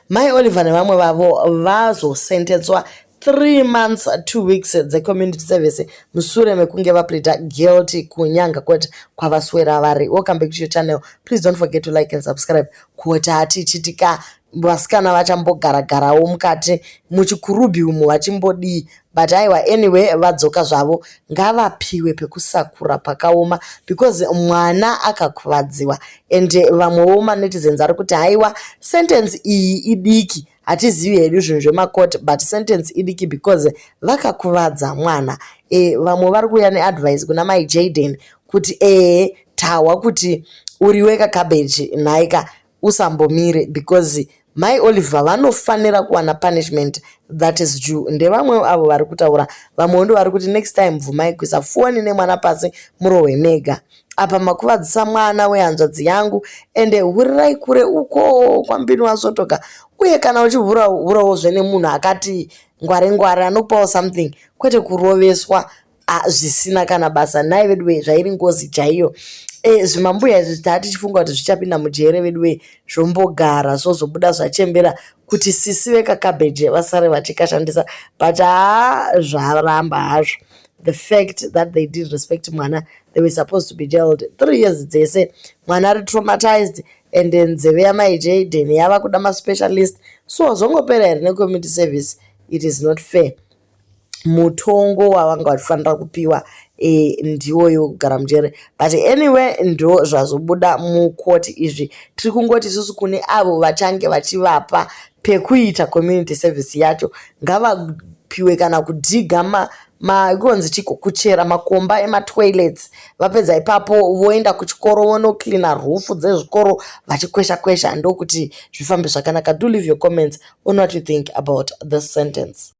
Mai Oliver nevamwe vavo vazosentenswa 3 months 2 weeks dzecommunity service musure mekunge vapleada guilty kuNyanga Court kwavaswera vari. Welcome back to your channel. Please don't forget to like and subscribe. Kuti hatichitika vasikana vachambogaragarawo mukati muchikurubhi umu vachimbodii, but aiwa, anyway, vadzoka zvavo. Ngavapiwe pekusakura pakaoma because mwana akakuvadziwa. And vamwewo manetizens ari kuti haiwa, sentence iyi idiki. Hatizivi hedu zvinhu zvemakoti, but sentence idiki because vakakuvadza mwana. Vamwe vari kuuya neadvice kuna Mai Jaden kuti ehe, tahwa kuti uriwe kacabbage nhaika, usambomire because Mai Oliver vanofanira kuwana punishment that is due. Ndevamwe avo vari kutaura. Vamwewo ndo vari kuti next time bvumai kuisa foni nemwana pasi, murohwe mega. Apa makuvadzisa mwana wehanzvadzi yangu. Ende hurirai kure uko kwambini wasvotoka. Uye kana uchivhura, hurawo nemunhu akati ngware ngware, anopawo something, kwete kuroveswa zvisina kana basa. Nhai veduwe, zvairi ngozi chaiyo. Zvimambuya izvi taa tichifunga kuti zvichapinda mujere veduwe, zvombogara, zvozobuda zvachembera kuti sisi vekakabheji vasare vachikashandisa, but haa, zvaramba hazvo. The fact that they did respect mwana, they were supposed to be jailed 3 years dzese. Mwana ari traumatized and nzeve yaMai Jaden yava kuda maspecialist. So zvongopera here necommunity service? It is not fair. Mutongo wavanga vachifanira kupiwa ndiwoyo kugara mujere, but anyway, ndo zvazobuda mukoti izvi. Tiri kungoti isusu kune avo vachange vachivapa pekuita community service yacho, ngavapiwe kana kudhiga kunonzi chiko, kuchera makomba ematoilets. Vapedza ipapo voenda kuchikoro vonocleana roof dzezvikoro vachikwesha kwesha, ndokuti zvifambe zvakanaka. Do leave your comments on what you think about this sentence.